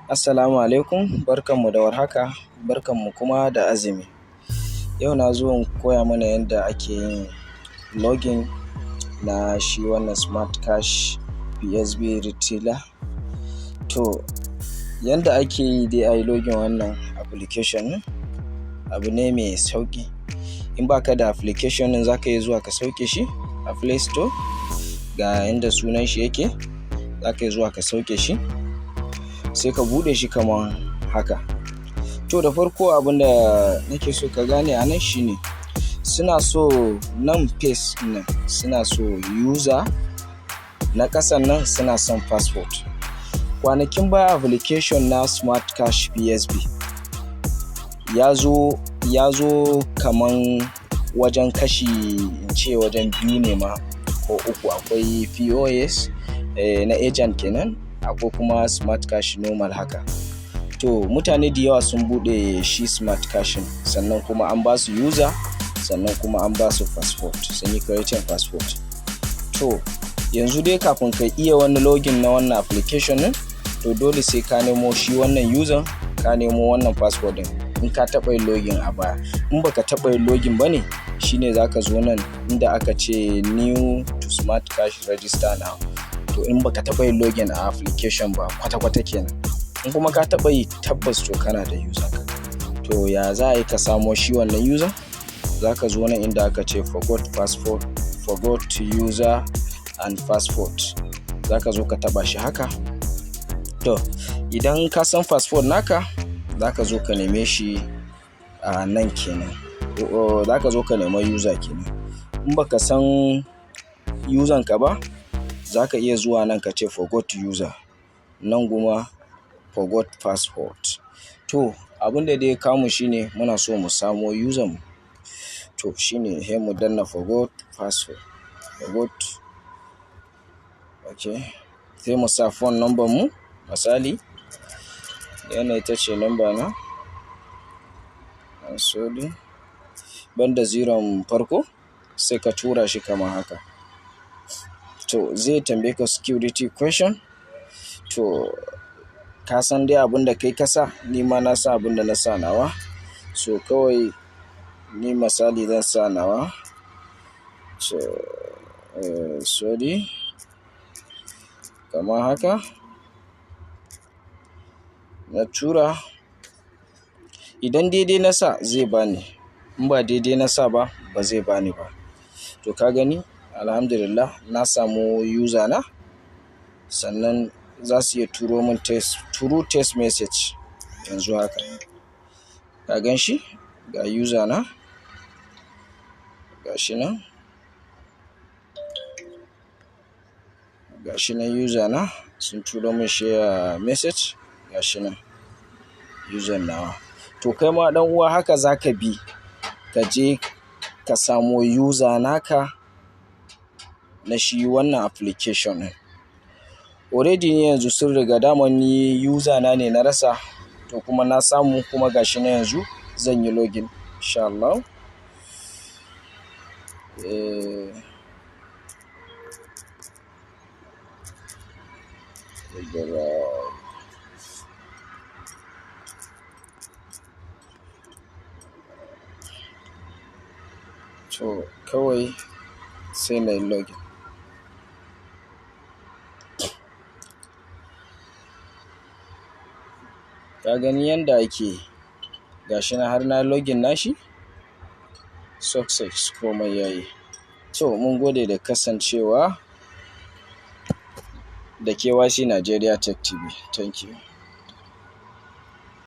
Assalamu alaikum, barkanmu da warhaka, barkanmu kuma da azumi. Yau na zo in koya mana yadda ake yin login na shi wannan Smart Cash PSB Retailer. To, yanda ake yi dai a yi login wannan application ɗin abu ne mai sauƙi. In baka da application ɗin, za ka iya zuwa ka sauke shi a Play Store, ga inda sunan shi yake, za ka iya zuwa ka sauke shi, sai ka buɗe shi kaman haka. To, da farko abin da nake so ka gane a nan shine suna so nan page nan suna so user, na ƙasan nan suna son password. Kwanakin baya application na Smart Cash PSB ya zo kaman wajen kashi, in ce wajen biyu ne ma ko uku. Akwai POS na agent kenan, akwai kuma Smart Cash normal haka. To, mutane da yawa sun buɗe shi Smart Cash, sannan kuma an ba su user, sannan kuma an ba su password, sun yi creating password. To, yanzu dai kafin ka iya wani login na wannan application ɗin, to dole sai ka nemo shi wannan user, ka nemo wannan password ɗin in ka taɓa yin login a baya. In baka taɓa yin login ba ne, shine za ka zo nan inda aka ce "New to Smart Cash, register now". To, in baka taɓa yin login a application ba kwata-kwata kenan. In kuma ka taɓa yi, tabbas to kana da user ka. To, ya za a yi ka samo shi wannan user? Za ka zo nan inda aka ce "Forgot password", "Forgot user and password". Za ka zo ka taɓa shi haka. To, idan ka san password naka, za ka zo ka neme shi a nan kenan. Za ka zo ka nema user kenan. In baka san user ka ba, za ka iya zuwa nan ka ce "Forgot user", nan kuma "Forgot password". To, abin da dai ya kawo mu shine muna so mu samo user mu. To, shine sai mu danna "Forgot password", forgot, okay. Sai mu sa phone number mu, misali wannan ita ce number na, sorry, banda zeron farko, sai ka tura shi kamar haka. To, zai tambaye ka security question. To, ka san dai abin da kai ka sa, ni ma na san abin da na sa nawa. So kawai ni misali zan sa nawa. So, sorry, kamar haka. Na tura. Idan daidai na sa, zai bani, in ba daidai na sa ba, ba zai bani ba. To, ka gani, alhamdulillah, na samu user na. Sannan za su iya turo min text, through text message yanzu haka. Ka gan shi? Ga user na. Ga shi nan. Ga shi nan user na, sun turo min shi a message. Ga shi nan user nawa. To, kai ma ɗan uwa, haka za ka bi ka je ka samo user naka na shi wannan application ɗin. Already ni yanzu sun riga daman ni user na ne na rasa, to kuma na samu, kuma ga shi na yanzu zan yi login insha Allah. Eh, to kawai sai na yi login. Ka gani yanda ake, ga shi na har na login nashi, success, komai yayi. To, mun gode da kasancewa da KYC Nigeria Tech TV. Thank you.